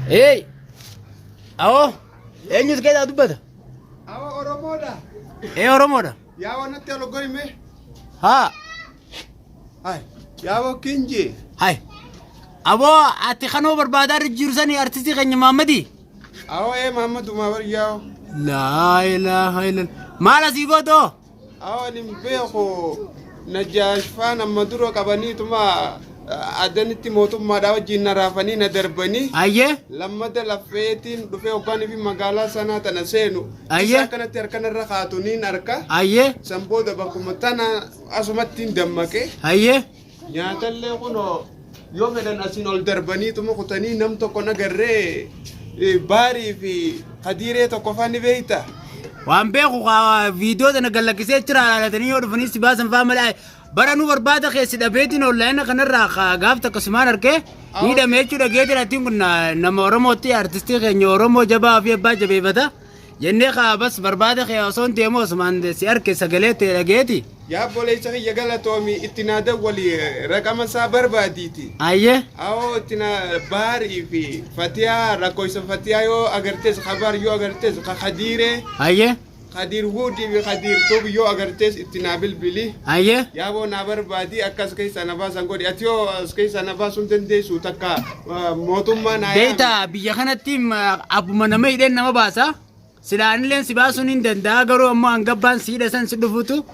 Hey! Awoo! Eenyutu keessaa dubbata? Awa Oromoodha. Ee Oromoodha. Yaa waan natti ol gorime. Haa! Hai. Yaa bokkinji. Hai! Aboo ati kanoo barbaadaa irra jiru sanii artistii keenya Maammadii? Awa ee Mahammadu maa yaa. Laa ilaaha illallah. Maal asii gootoo? Awa ani hin beeku Najjaash faan amma dura qabaniituma adanitti mootummaadhaa wajjin na raafanii na darbanii. Ayyee! Lammata laffeetiin dhufee hoggaanii fi magaalaa sanaa tana seenu. Ayyee. Isa akkanatti harkanarra kaatu niin harka. Ayyee! San booda bakkuma tana asumatti hin dammaqe. Ayyee! Nyaatallee kunoo yoo fedhan asiin ol darbaniituma kutanii nam tokko nagarree baarii fi kadiiree tokko faa ni beeyta. Waan beeku kaa viidiyoo tana gallakkisee jira ilaalatanii yoo dhufanii si baasan faa malee bara nu barbaada keessi dhabeetiin onlaayina kanarraa kaa gaaf takka sumaan arkee ni hidhame jechuudha geetiin atiin kun nama Oromootti artistii keenya Oromoo jabaa fi abbaa jabeeffata. Jennee kaa bas barbaada kee osoo hin deemu osumaan si arke sagalee tee dhageeti. Yaa obboleessa kiyya galatoomi itti naa dawwali raqama isaa barbaadiiti. Ayyee. Awoo itti naa baarii fi fatiyaa rakkoysa fatiyaa yoo agartes kabaar yoo agartes ka kadiiree Ayyee. kadiir wuudii fi kadiir tuub yoo agartes itti naa bilbili. Ayyee. Yaaboo naa barbaadii akka as keessaa na baasan godhi ati yoo as keessaa na baasuu hin dandeessu takka mootummaa naa yaami. Beektaa biyya kanatti abbuma nama hidheen nama baasa. Silaanilleen si baasuun hin danda'a garuu ammoo hangabbaan si hidha san si dhufutu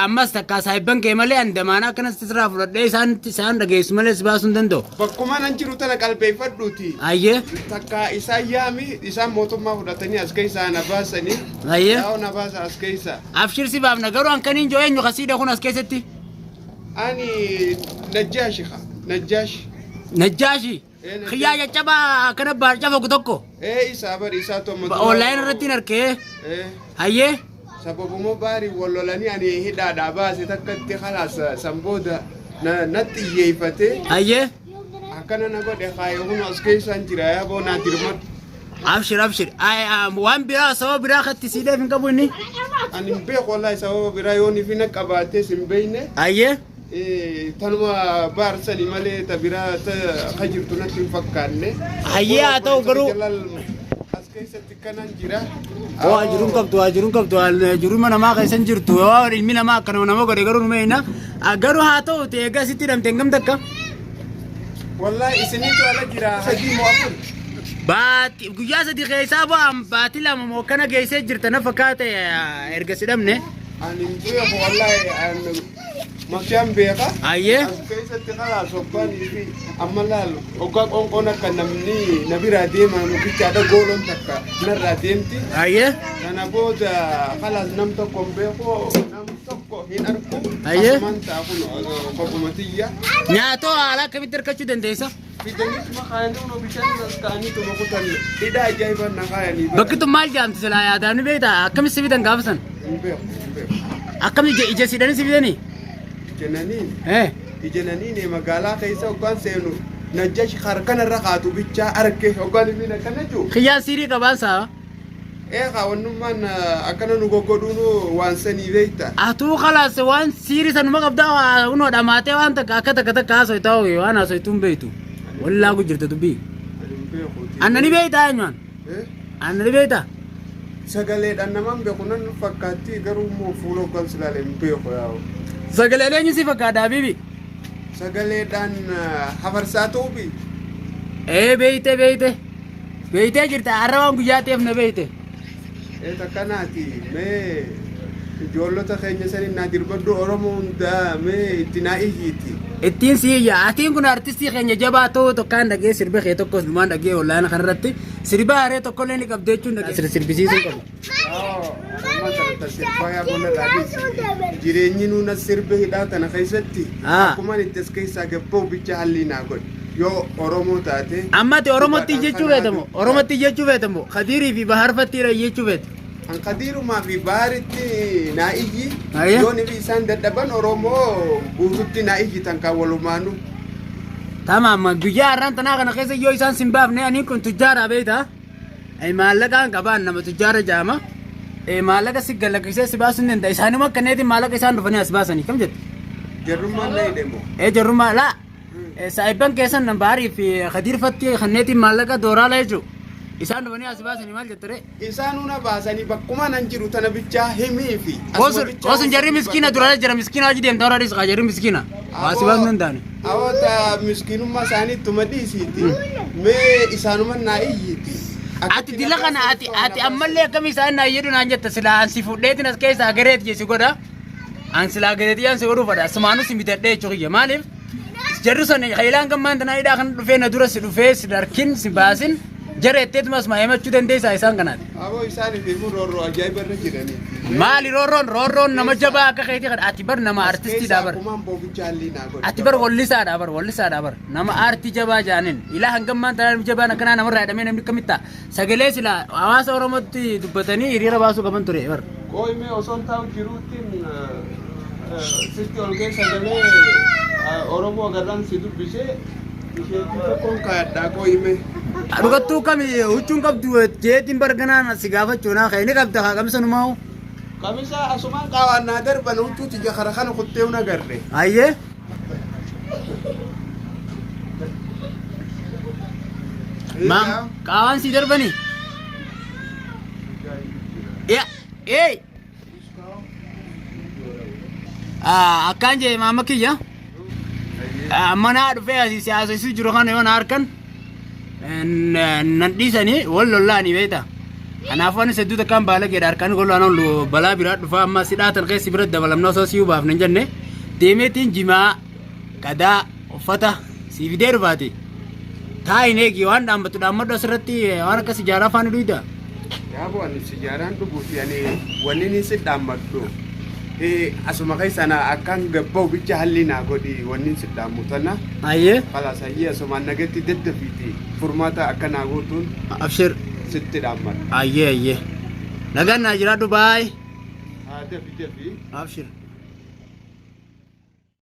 ammas takkaa saahibban kee malee an damaana akkanas sirraa fudhadhee isaan isaan dhageessu malee si baasuu hin danda'u. Bakkuma nan jiru tana qalbeeffadhuuti. Ayyee. Takka isaan yaami isaan mootummaa fudhatanii as keessaa na baasanii. Ayyee. Yaa'oo na baasa as keessa. Abshir si baafna garuu an kaniin joo eenyu kasiidha kun as keessatti. Ani Najjaashi ka Najjaashi. Najjaashi. Ee, Najjaashi. Kiyyaa caccabaa akkana baar cafaku tokko. Ee isaa bari isaa tomma dura. Online irratti hin arkee. Ee Hayyee. sababuma baarii wal lolanii ani hidhaadhaa baase takkatti khalaas san booda na natti iyyeeffatee Hayyee. akkana na godhe kaaye kun as keessaan jira yaa boo naa dirmadhu. Abshir abshir. Ay, waan biraa sababa biraa katti siidheef hin qabu inni. Ani hin beeku wallahi sababa biraa yoon ifi na qabaatees hin beekne. Hayyee. Tanuma baarsani malee ta biraa ta ka jirtu natti hin fakkaanne. Hayyee haa ta'u garuu. As keessatti kanan jira. Waa jiruun qabdu waa jiruun qabdu jiruma namaa keessa hin jirtu waa ilmi namaa akkanuma nama godhe garuu numa hina garuu haa ta'u ta'e egaa sitti hidhamte hangam takka. Wallahi isiniitu ala jira sadii moo afur. Baati guyyaa sadi keessaa bu'aan baati lama moo kana geessee jirta na fakkaate erga si dhabne. Ani hin beeku wallahi ani makkiyaan beeka. Ayyee. As keessatti kalaas hoggaanii fi amma laal hoggaa qoonqoon akka namni na biraa deemaa mukichaadha gooloon takka narraa deemti. Ayyee. Kana booda kalaas nam tokko hin beeku nam tokko hin argu. Ayyee. Asumaan ta'a kun kophuma tiyya. Nyaatoo haala akkamitti argachuu dandeessa? Fidaniituma kaayanii kunoo bishaan as kaa'aniituma kutan hidha ajaa'ibaan na kaayanii bara. Bakki tun maal jaamti silaa yaadaan ni beektaa? Akkamitti si fidan gaafa san? Hin beeku hin beeku. Akkam ija ija sidhanii si fidanii? Ija naniin Eh. ija naniin magaalaa keessa hoggaan seenu najjash harkanarra kaatu bichaa arke hoggaan inni akkana jiru. Kiyyaan siirii qabaan saa. Ee kaa wannummaan akkana nu goggodhuunu waan sanii beekta. Atuu kalaas waan siirii sanuma qabdaa waa kunoo dhamaatee waan takka akka takka takka haasoytaa ho'i waan haasoytuu hin beektu. Wallaagu jirta dubbii. Ani hin beeku. Anna ni beektaa eenyuan? Eh? Anna ni beektaa? Sagaleedhaan namaan beeku nan fakkaatti garuu immoo fuula hoggaan silaale hin beeku yaa'u. Sagaleen eenyu si fakkaata habiibi? Sagaleedhaan hafarsaa ta'uufi. Ee beeyte beeyte. Beeytee jirta har'a waan guyyaa ta'eef na beeyte. Ee takkanaati mee ijoollota keenya saniin naa dirbadhu Oromoo hundaa mee itti naa iyyiiti. Ittiin si iyya atiin kun artistii keenya jabaa ta'uu tokkaan dhagee sirba kee tokkos dhumaan dhagee ollaana kanarratti sirba haree tokkollee ni qabdee jechuun dhagee sirbisiisuu qabu. Jireenyi nuun as sirbe hidhaa tana keessatti Ah. akkumaan itti as keessaa gabba'u bicha hallii naa godhe yoo Oromoo taate. Amma ati Oromootti iyyachuu feetamu Oromootti iyyachuu feetamu Kadiirii fi Bahar Fattiidha iyyachuu feete. An Kadiirumaa fi Baharitti naa iyyi Aye. yoon fi isaan dadhaban Oromoo guututti naa iyyi tan kan walumaanu. Tamaam guyyaa har'aan tanaa kana keessa yoo isaan sin baafne ani kun tujjaaraa beektaa. Maallaqaan qabaan nama tujjaara jaama. Maallaqa si galakkisee si baasuu hin danda'a. Isaanuma akkaneetiin maallaqa isaan dhufanii as baasanii kam jette? Jarrummaan na hidhe moo? Ee jarrummaa laa. Saayibban keessan Baarii fi Khadiir fatti kanneetiin maallaqa dooraala jechuudha. Isaan dhufanii as baasanii maal jetture? Isaanuu na baasanii bakkuma nan jiru tana bichaa himii fi. Osun jarri miskiina duraan jira miskiina hojii deemtaa warra dhiisqa jarri miskiina. Waasi baasuu hin danda'ani. Awwaata miskiinummaa isaanii ittuma dhiisiiti. Mee isaanuma naa iyyiiti. Ati dila kana ati ammallee akkami isaan naa jedhu naan jetta silaa ansi fudheetiin as keessaa gareet si godha. An silaa gareetii an si godhuu fadha. Sumaanuu si bitadhee jechuu kiyya. Maaliif? Jarri sun khaylaan gammaan tanaa hidhaa kan dhufee na dura si dhufee si darkin si baasin jara jetteetuma asuma himachuu dandeessaa isaan kanaati. Aboo isaaniif immoo roorroo ajaa'iba irra jiranii. Maali roorroon roorroon nama jabaa akka keetii kana ati bar nama artistiidha bar. Kumaan boobicha hallii naa godhe. Ati bar wallisaadha bar wallisaadha bar nama aartii jabaa jaanin ilaa hangammaan tanaa namni jabaan akkanaa namarraa hidhamee namni akkamitti ta'a sagalee sila hawaasa Oromootti dubbatanii hiriira baasuu qaban ture bar. Qooyimee osoon taa'u jiruutiin sitti ol keessa galee Oromoo agarraan si dubbisee isheetti tokkoon kaayadhaa qooyimee. Dhugattuu kami huccuun qabdu jeetiin barganaan si gaafachuu naa ka'e ni qabda kaa kamisa numaa'u. Kamisa asumaan qaawaan naa darban huccuuti jakara kana kuttee na garre. Ayyee. Maam qaawaan si darbanii. Yaa ee. Akkaan jee maama kiyya. Manaa dhufee asii siyaasessuu jiru kana yoo na harkan nan dhiisanii wal lollaanii beekta. Kanaafuu anis hedduu takkaan baalageedha harkaan gollaan ol balaa biraa dhufaa amma si dhaatan keessi bira dabalamna osoo si hubaaf nan jenne deemeetiin jimaa qadaa uffata si fidee dhufaati. Taa'iin eegi waan dhaammattu dhaammadhu asirratti waan akka sijaaraa faana duyda. Yaaboo ani sijaaraan dhuguufi ani wanni inni si dhaammadhu. Asuma keessa na akkaan gabba'u bicha halli naa godhi wanni si dhaammu tana. Ayyee. Kalaas hayyee asumaan nagatti daddafiiti furmaata akka naa gootuun Abshir. sitti dhaammadha. Ayyee ayyee. Nagaan naa jiraadhu baay. Haa dafi dafi. Abshir.